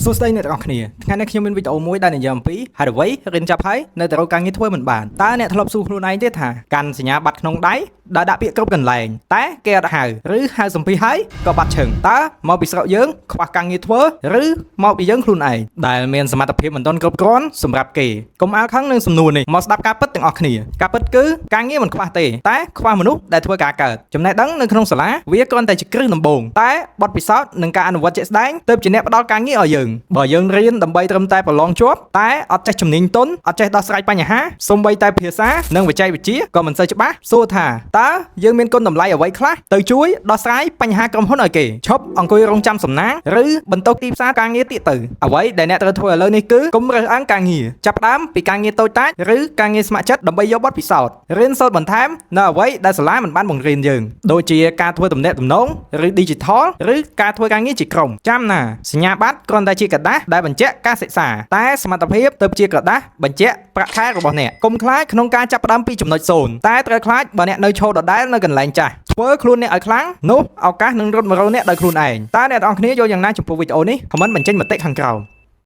សួស្តីអ្នកទាំងអស់គ្នាថ្ងៃនេះខ្ញុំមានវីដេអូមួយដែលនិយាយអំពីហេតុអ្វីរៀនចប់ហើយនៅតែរកការងារធ្វើមិនបានតើអ្នកធ្លាប់សួរខ្លួនឯងទេថាកាន់សញ្ញាបត្រក្នុងដៃដែលដាក់ពាក្យគ្រប់កន្លែងតែគេអត់ហៅឬហៅសំពីហើយក៏បាត់ឈឹងតើមកពីស្រុកយើងខ្វះការងារធ្វើឬមកពីយើងខ្លួនឯងដែលមានសមត្ថភាពមិនទាន់គ្រប់គ្រាន់សម្រាប់គេកុំអាលខឹងនឹងសំណួរនេះមកស្ដាប់ការពិតទាំងអស់គ្នាការពិតគឺការងារមិនខ្វះទេតែខ្វះមនុស្សដែលធ្វើការកើតចំណេះដឹងនៅក្នុងសាលាវាគ្រាន់តែជាគ្រឹះដំបូងតែបទពិសោធន៍និងការអនុវត្តជាក់ស្ដែងទើបជាអ្នកផ្ដល់ការងារឲ្យយើងបើយើងរៀនដើម្បីត្រឹមតែប្រឡងជាប់តែអត់ចេះជំនាញទន់អត់ចេះដោះស្រាយបញ្ហាសូម្បីតែភាសានិងបច្ចេកវិទ្យាក៏មិនសូវច្បាស់សួរថាតើយើងមានគុណតម្លៃអ្វីខ្លះទៅជួយដោះស្រាយបញ្ហាក្រុមហ៊ុនឲ្យគេឈប់អង្គុយរងចាំសំណាងឬបន្ទោសទីផ្សារការងារទៀតទៅអ្វីដែលអ្នកត្រូវធ្វើឥឡូវនេះគឺកុំរើសអើងការងារចាប់ផ្ដើមពីការងារតូចតាចឬការងារស្ម័គ្រចិត្តដើម្បីយកបទពិសោធន៍រៀនសូត្របន្ថែមនៅអ្វីដែលសាលាមិនបានបង្រៀនយើងដូចជាការធ្វើទំនាក់ទំនងឬ digital ឬការធ្វើការងារជាក្រុមចាំណាសញ្ញាបត្រគ្រាន់តែជាក្រដាសដែលបញ្ជាក់ការសិក្សាតែសមត្ថភាពទៅជាក្រដាសបញ្ជាក់ប្រាក់ខែរបស់អ្នកកុំខ្លាចក្នុងការចាប់ផ្ដើមពីចំណុច0តែត្រូវខ្លាចបើអ្នកនៅឈរដដែលនៅកន្លែងចាស់ធ្វើខ្លួនអ្នកឲ្យខ្លាំងនោះឱកាសនឹងរត់មករកអ្នកដោយខ្លួនឯងតើអ្នកទាំងអស់គ្នាយល់យ៉ាងណាចំពោះវីដេអូនេះ comment បញ្ចេញមតិខាងក្រោម។